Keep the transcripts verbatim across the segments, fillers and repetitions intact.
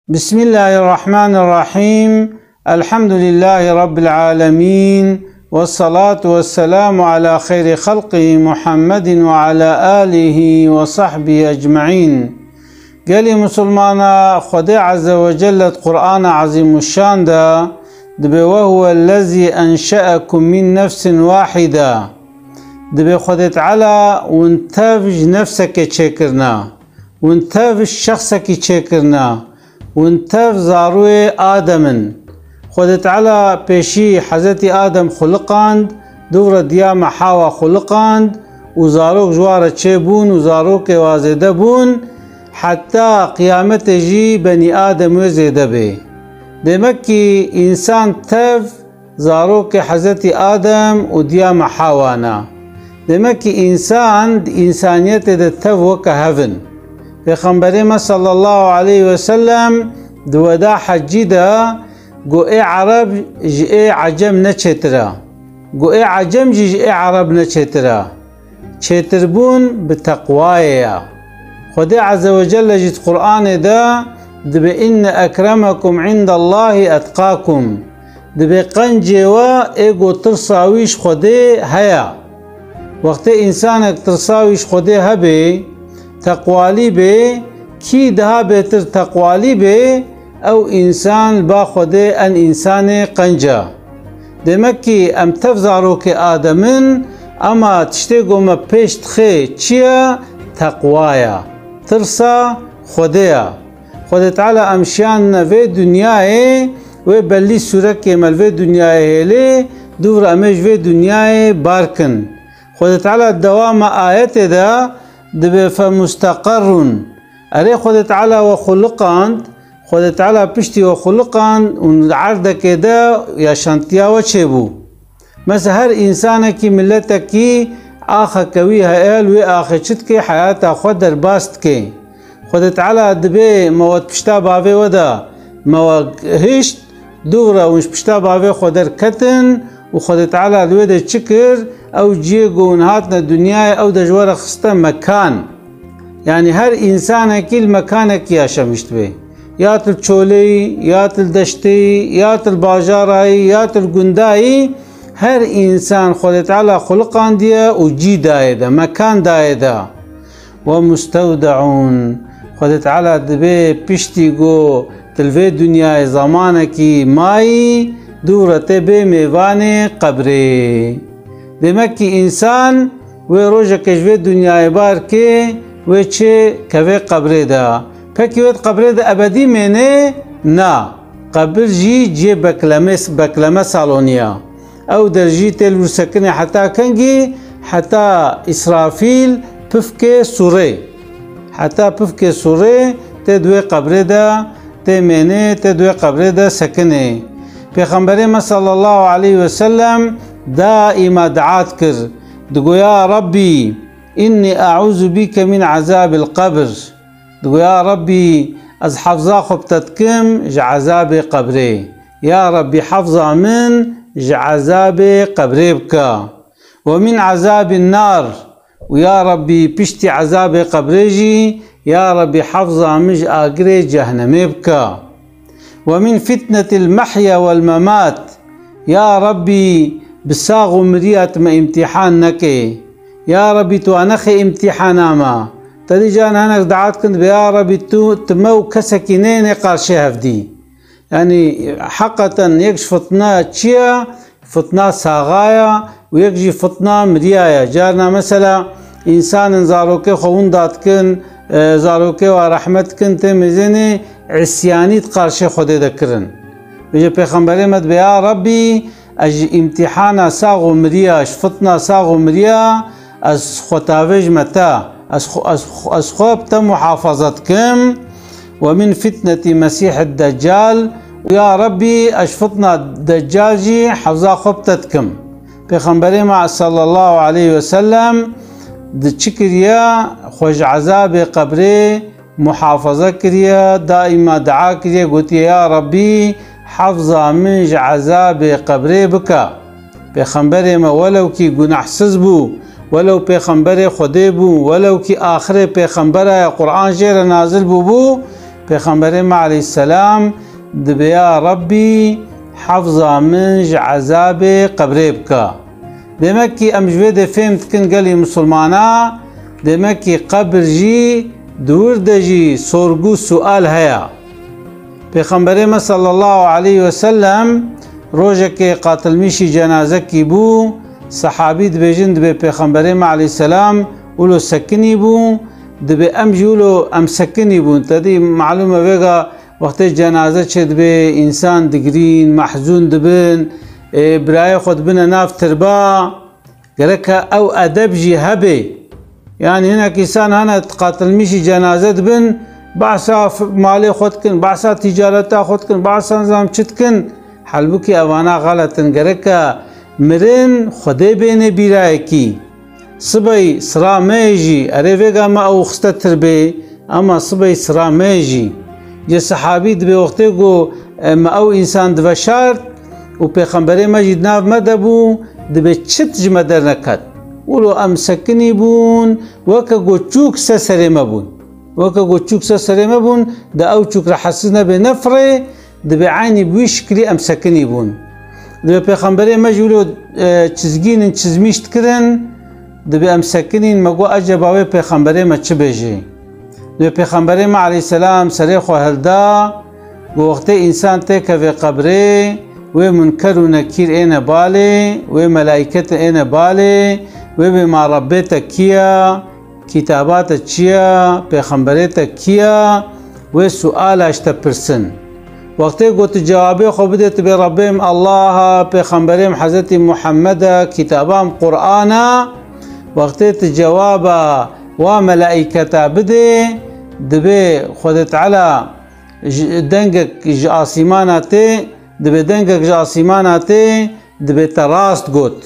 بسم الله الرحمن الرحيم. الحمد لله رب العالمين. والصلاة والسلام على خير خلقه محمد وعلى آله وصحبه أجمعين. Gelî Musulmana, Xwedê Azze ve Celle di Qur'ana Azîmuşşan de dibê, "وهو الذي أنشأكم من نفس واحدة." Dibê Xwedê Teala hûn tev ji nefsekê çêkirine. Hûn tev şexsekî çêkirine, hûn tev zarûyê Adem in. Xwedê Teala pêşî Hezretî Adem xuliqand, dûv re diya me Hawa xuliqand û zarok ji wa re çêbûn û zarokê wa zêde bûn, heta qiyametê jî benî Adem wê zêde bê. Demek kî însan tev zarokê Hezretî Adem û diya me Hawa ne. Demek ki însan di însaniyetê de tev weke hev in. Pêxemberê me sallallahu aleyhi ve sellem di weda hecî de got, ê Ereb ji ê Ecem ne çêtir e. Got, ê Ecem jî ji ê Ereb ne çêtir e. Çêtirbûn bi teqwayê ye. Xwedê Azze ve Celle jî di Qur'anê de dibê, "Inne ekremekum indallahi etqakum." Dibê qencê we ê ku tirsa wî ji Xwedê heye. Wextê însanek tirsa wî ji Xwedê hebe, teqwalî bê, kî daha bêtir teqwalî bê, ew însan li ba Xwedê en însanê qenc e. Demek ki em tev zarokê Adem in, ema tiştê ku me pêş dixê çi ye? Teqwa ye. Tirsa Xwedê ye. Xwedê Teala em şiyandine vê dinyayê, wê belî sûrekê me li vê dinyayê hêlê, dûv re em ê ji vê dinyayê bar kin. Xwedê Teala dewama ayetê de dibê, "Fe musteqerrun." Erê, Xwedê Teala we xuliqand, Xwedê Teala piştî we xuliqand û li erdekê de yaşantiya we çêbû. Mesela her însanekî, miletekî axeke wî heye, li wê axê çi dike? Heyata xwe derbas dike. Xwedê Teala dibê me we di pişta bavê we de me we hişt, dûv re hûn ji pişta bavê xwe derketin û Xwedê Teala li wê de çi kir? Ew cihê ku hûn hatine dinyayê, ew de ji we re xiste mekan. Yanî her însanekî li mekanekî yaşamiş dibe. Ya tu li çolê yî, ya tu li deştê yî, ya tu li bajara yî, ya tu li gunda yî, her însan Xwedê Teala xuliqandiye û cî daye de, mekan daye de. "Ve mustewde'un." Xwedê Teala dibê piştî ku tu li vê dinyayê zamanekî mayî, dûv re tê bê mêvanê qebrê. Demek ki însan wê rojekê ji vê dinyayê bar kê, wê çê kevê qebrê de. Pekî wê di qebrê de ebedî mêne? Na. Qebir jî cihê beklemê, bekleme salonî ye. Ew der jî tê li wir sekinê heta kengî? Heta Îsrafîl pifkê sûrê. Heta pifkê sûrê tê di wê qebrê de, tê mênê, tê di wê qebrê de sekinê. Pêxemberê me sallallahu aleyhi ve sellem daîma dua dikir. Digo, "Ya Rabbî, innî eûzu bîke min ezâbil qebr." Digo, "Ya Rabbî, ez hefza xwe bi te dikim ji ezabê qebrê. Ya Rabbî, hefza min ji ezabê qebrê bike. Ve min ezabin nar." Û ya Rabbî, piştî ezabê qebrê jî, ya Rabbî, hefza min ji agirê cehnemê bike. "Ve min fitnetil mehya wel memat." Ya Rabbî, bi sax û miriya tu me îmtîhan neke. Ya Rabbî, tu wa nexê îmtîhana me. Te dî carna hinek dua dikin, dibê, "Ya Rabbî, tu, tu me û kesekî neyêne qarşê hevdî." Yanî, heqeten yek ji fitna çi ye? Fitna saxa ye û yek jî fitna miriya ye. Carna mesela însanin zarokê xwe winda dikin, e, zarokê wa rehmet dikin, tê mêzênê îsyanî di qarşê Xwedê de kirin. Vêce Pêxemberê me dibê, "Ya Rabbî, ez ji îmtîhana sax û miriya, ji fitna sax û miriya, ez xwe tavêjime te, ez xwe, ez xwe, ez xwe bi te muhafaza dikim. Ve min fitnetî Mesîhid Deccal, û ya Rabbî, ez ji fitna Deccal jî hefza xwe bi te dikim." Pêxemberê me sallallahu aleyhi ve sellem di çi kiriye? Xwe ji ezabê qebrê muhafaza kiriye, daîma dua kiriye, gotiye, "Ya Rabbî, hefza min ji ezabê qebrê bike." Pêxemberê me welewkî gunahsiz bû, welew pêxemberê Xwedê bû, welewkî axirê pêxembera ye, Qur'an jê re nazil bûbû, Pêxemberê me aleyhisselam dibê ya Rebbî hefza min ji ezabê qebrê bike. Demek ki em ji vê dê fêm dikin gelî misilmana, demek ki qebir jî di wir de jî sorgu sual heye. Pêxemberê me sallallahu aleyhi ve sellem rojekê qatilmîşî cenazekî bû, sehabî dibêjin dibê Pêxemberê me aleyhisselam wilo sekinî bû, dibê em jî wilo em sekinî bûn. Te dî malûm e vêga wextê cenaze çêdibe, însan digirîn, mehzûn dibin, ê, birayê xwe dibine nav tirba. Gereke ew edeb jî hebe. Yanî hinek însan hene qatilmîşî cenaze dibin, behsa f-, malê xwe dikin, behsa tîcareta xwe dikin, behsa nizam çi dikin. Halbûkî evana xelet in. Gereke mirin Xwedê bêne bîrayekî. Sibey sira me jî, erê vêga me ew xiste tirbê, ama sibey sira me jî. Cê sehabî dibê wextê ku, e, me ew însan diveşart û Pêxemberê me jî di nav me de bû, dibê çit ji me derneket. Wilo em sekinî bûn, weke ku çûk ser serê me bûn. Weke ku çûk ser serê me bûn, de ew çûk rehetsiz nebe, nefirê, dibê eynî bi wî şiklî em sekinî bûn. Dibê Pêxemberê me jî wilo, e, çizgînin, çizmîş dikirin, dibê em sekinîn, me got, eceba wê Pêxemberê me çi bêjê? Dibê Pêxemberê me aleyhisselam serê xwe hilda, got, wextê însan têkeve qebrê, wê Munker û Nekîr êne balê, wê melaîket êne balê, wê bê ma Rebbê te kî ye, Kitaba te çi ye? Pêxemberê te kî ye? Wê suala ji te pirsin. Wextê ku tu cewabê xwe bidê, tu bê Rebbê min Allah e, Pêxemberê min Hezretî Muhammed e, kitaba min Quran e. Wextê tu cewaba wa melaîketa bidê, dibê Xwedê Teala ji, dengek ji asîmana tê, dibê dengek ji asîmana tê, dibê te rast got.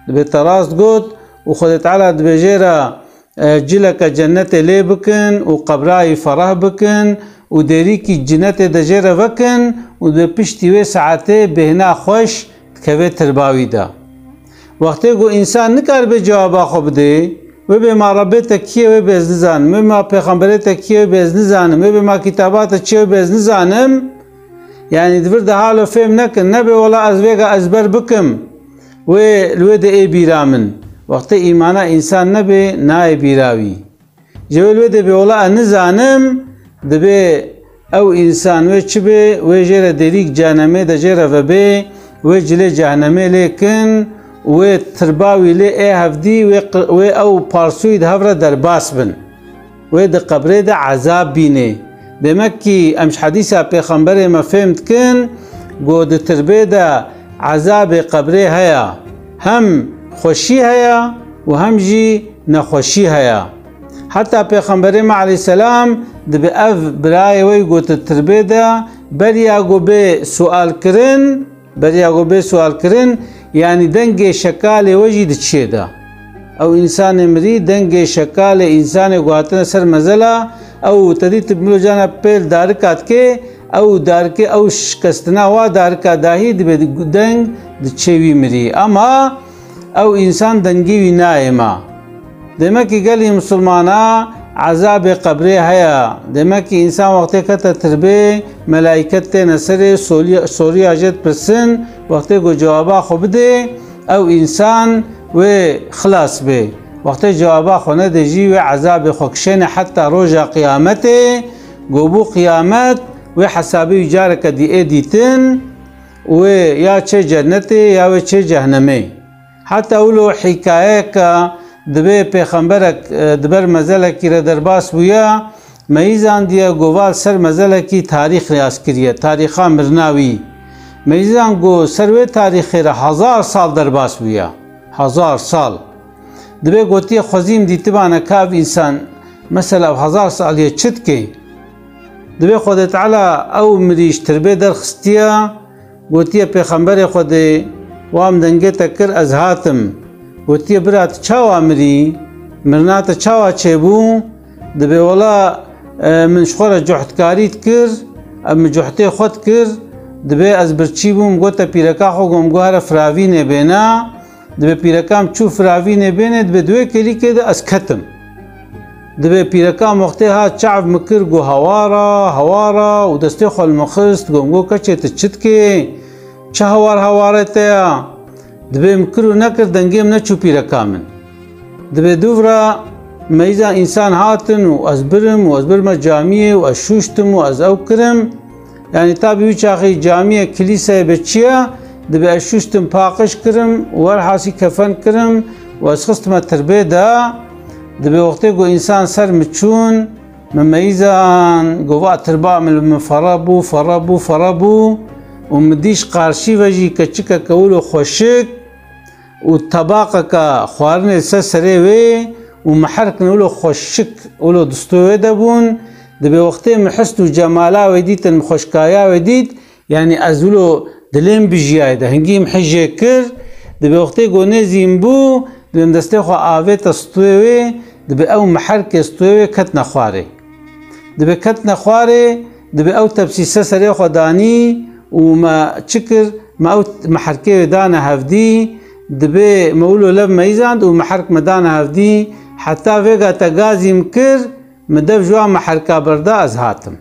Dibê te rast got û Xwedê Teala dibê jê re, e, cileke cennetê lê bikin û qebra wî fereh bikin û dêrîkî cinetê de jê re vekin û dibê piştî wê saetê bêhna xweş dikeve tirba wî de. Wextê ku însan nikaribe cewaba xwe bidê, wê bê ma Rebbê te kî ye, wê bê ez nizanim, wê ma pêxemberê te kî ye, wê bê ez nizanim, wê bê ma kitaba te çi ye, wê bê ez nizanim, yanî di vir de halo fêm nekin, nebê wela ez vêga ezber bikim, wê li wê de ê bîra min. Wextê îmana însan nebê, nayê bîra wî. Ji wê li wê de bê wela ez nizanim, dibê ew însan wê çi bê, wê jê re dêrîk cehennemê de jê re vebê, wê cilê cehennemê lê kin, wê tirba wî lê ê hevdî, wê qi-, wê ew parsûyî di hev re derbas bin. Wê di qebrê de ezab bînê. Demek kî em ji hedîsa Pêxemberê me fêm dikin, ku di tirbê de ezabê qebrê heye. Hem xweşî heye û hem jî nexweşî heye. Heta Pêxemberê me aleyhisselam dibê ev birayê wê ku di tirbê de beriya ku bê sualkirin, Beriya ku bê sualkirin, yanî dengê şekalê we jî diçiyê de. Ew însanê mirî, dengê şekalê însanê ku hatine ser mezela, ew te dî tu bi milo cana pêl darika dikê, ew darikê, ew şikestina wa darika dahî dibê deng diçê wî mirî. Ama ew însan dengê wî nayê ma. Demek ki gelî misilmana ezabê qebrê heye. Demek ki însan wextê kete tirbê, melaîket têne serê, soliya, soruya jê dipirsin, wextê ku cewaba xwe bidê, ew însan wê xilas bê. Wextê cewaba xwe nedê jî wê ezabê xwe kişêne heta roja qiyametê, ku bû qiyamet wê hesabê wî careke dî ê dîtin, wê ya çê cennetê ya wê çê cehnemê. Heta wilo hîkayeyeke dibê pêxemberek, e, di ber mezelekî re derbas bûye, meyîzandiye ku va li ser mezelekî tarîx riyaz kiriye, tarîxa mirina wî. Meyîzan ku ser wê tarîxê re hezar sal derbas bûye. Hezar sal. Dibê gotiye, xwezîm dîtibane ka ev însan, mesela ev hezar saliye çi dike? Dibê Xwedê Teala ew mirî ji tirbê derxistiye, Gotiye, Pêxemberê Xwedê, wa min dengê te kir, ez hatim. Gotiye, bira, tu çawa mirî? Mirina te çawa çêbû? Dibê, wela, e, min ji xwe re cuhtkarî dikir, e, min cuhtê xwe dikir. Dibê ez birçî bûm, gote pîreka xwe, got, min got, here firavînê bêne. Dibê pîreka min çû firavînê bêne, dibê di wê kêlîkê de ez ketim. Dibê pîrekan wextê hat çav min kir, got, "Hawara, hawara," û destê xwe li min xist, got, "Min got, keçê, tu çi dikê? Çi hawar hawarê te ya?" Dibê min kir û nekir, dengê min neçû pîreka min. Dibê dûvra meyza însan hatin û ez birim û ez birime camiyê û ez şûştim û ez ew kirim. Yanî tabî wî çaxî camiyê, kilîseyê bi çi ye, dibê ez şûştim, paqij kirim, werhasî kefen kirim û ez xistime tirbê de. Dibê wextê ku însan ser min çûn, min meyzan, got, "Va tirba min li min fere bû, fere bû, fere bû." Û min dîş qarşî ve jî keçikeke wilo xweşik û tebaqeke xwarinê li ser serê wê û miherkin wilo xweşik, wilo distû wê de bûn. Dibê wextê min hist û cemala wê dîtin, min xweşkaya wê dît, yanî ez wilo dilêm bijiyayê de, hingî min hijê kir. Dibê wextê ku nêzî min bû, dibê min destê xwe avête stûyê wê, dibê ew miherkê stûyê wê ketine xwarê. Dibê ketine xwarê, dibê ew tepsî ser serê xwe danî û me çi kir? Me ew miherkê wê dane hevdî, dibê me wilo lev meyzand û miherk me dane hevdî, heta vêga te gazî min kir, min dev ji wan miherka berda, ez hatim.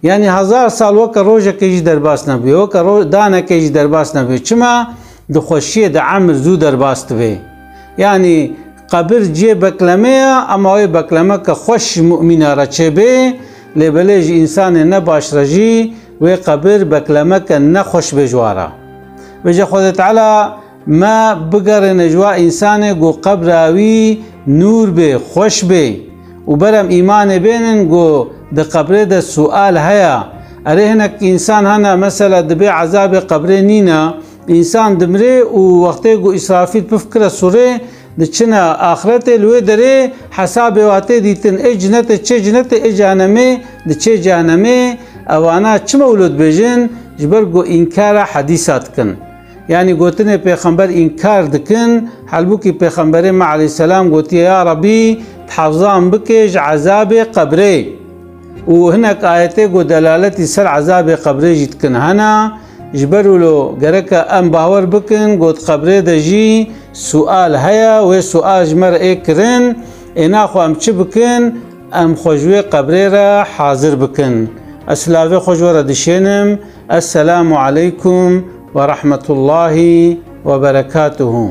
Yanî hezar sal weke rojekê jî derbas nebûye, weke ro-, danekê jî derbas nebûye. Çima? Di xweşiyê de emir zû derbas dibe. Yanî qebir cihê bekleme ye, ema wê beklemeke xweş ji mumîna re çêbê, lê belê ji însanê nebaş re jî wê qebir beklemeke nexweş bê ji wa re. Vêce Xwedê Teala me bigerîne ji wa însanê ku qebra wî nûr bê, xweş bê û berem îmanê bênin ku di qebrê de sual heye. Erê, hinek însan hene, mesela, dibê ezabê qebrê nîne, însan dimrê û wextê ku Îsrafîl pif kire sûrê, diçine axretê, li wê derê hesabê wa tê dîtin, ê cinetê çê cinetê, ê cehenemê diçê cehenemê. Ewana çima wilo dibêjin? Ji ber ku înkara hedîsa dikin. Yanî gotinê pêxember înkar dikin. Halbûkî pêxemberê me aleyhisselam gotiye, "Ya Rebî, tihafza min bike ji ezabê qebrê." Û hinek ayetê ku delaletî ser ezabê qebrê jî dikin hene. Ji ber wilo gereke em bawer bikin, ku di qebrê de jî sual heye, wê sual ji me re ê kirin, ê naxwe em çi bikin? Em xwe ji wê qebrê re hazir bikin. Ez silavê xwe ji we re dişênim. Esselamu aleykum ve rahmetullahi ve berekatuhu.